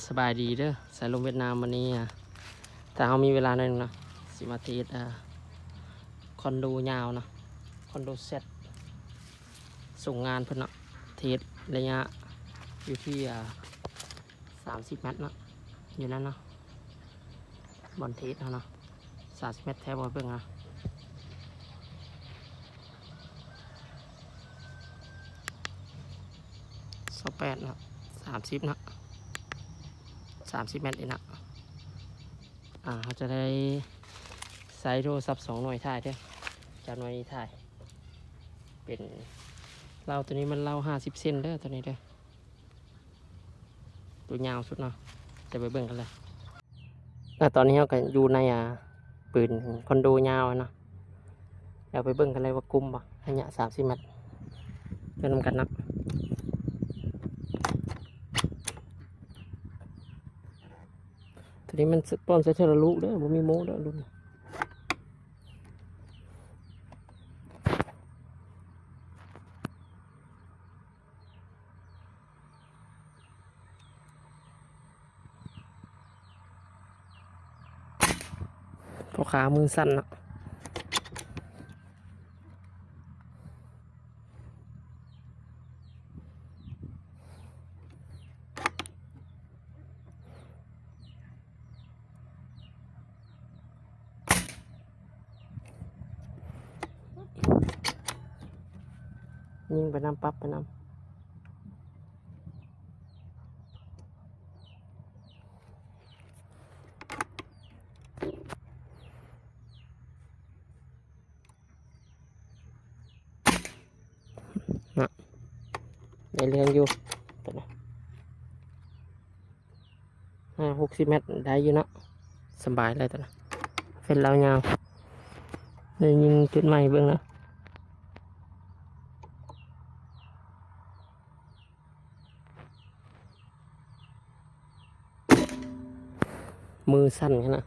ສະບາຍດີເດີ ສາຍລົມຫວຽດນາມ. ມື້ນີ້ ອາ ຖ້າເຮົາມີເວລາໜ້ອຍໜຶ່ງເນາະ ຊິມາເທສ ອາ ຄອນໂດຍາວເນາະ ຄອນໂດແຊັດ ສົ່ງງານເພິ່ນເນາະ. ເທສໄລຍະຢູ່ທີ່ ອາ ສາມສິບແມັດເນາະ ຢູ່ນັ້ນເນາະ ບ່ອນເທສເຮົາເນາະ ສາມສິບແມັດແທ້ບໍ່ ເບິ່ງເນາະ. ຊາວແປດເນາະ ສາມສິບເນາະ ສາມສິບແມັດເອງເນາະ. ອາ ເຮົາຈະໄດ້ໃຊ້ໂທລະສັບສອງໜ່ວຍຖ່າຍເດີ ຈາກໜ່ວຍນີ້ຖ່າຍ ເປັນ ເລົາໂຕນີ້ມັນເລົາຫ້າສິບເຊັນເດີ ໂຕນີ້ເດີ ໂຕຍາວສຸດເນາະ. ຈະໄປເບິ່ງກັນເລີຍ. ອາ ຕອນນີ້ເຮົາກໍຢູ່ໃນ ອາ ປືນຄອນໂດຍາວເນາະ ດຽວໄປເບິ່ງກັນເລີຍວ່າກຸ້ມບໍ່ ໄລຍະສາມສິບແມັດ ເບິ່ງນຳກັນເນາະ. ໂຕນີ້ມັນປ້ອນໃສ່ເທື່ອລະລູກເດີ ບໍ່ມີໂມ້ເດີລຸ້ນ. ພໍ່ຄ້າມືສັ່ນເນາະ. ຍິງໄປນຳ ປັບໄປນຳ. ນະ ໄດ້ເລື່ອງຢູ່ ຕົວນີ້ ຫ້າຫົກສິບແມັດ ໄດ້ຢູ່ເນາະ ສະບາຍເລີຍຕົວນີ້. ເຟນລາວຍາວ ໄດ້ຍິງຈຸດໃໝ່ເບິ່ງນະ. ມືສັ່ນຂະໜາດ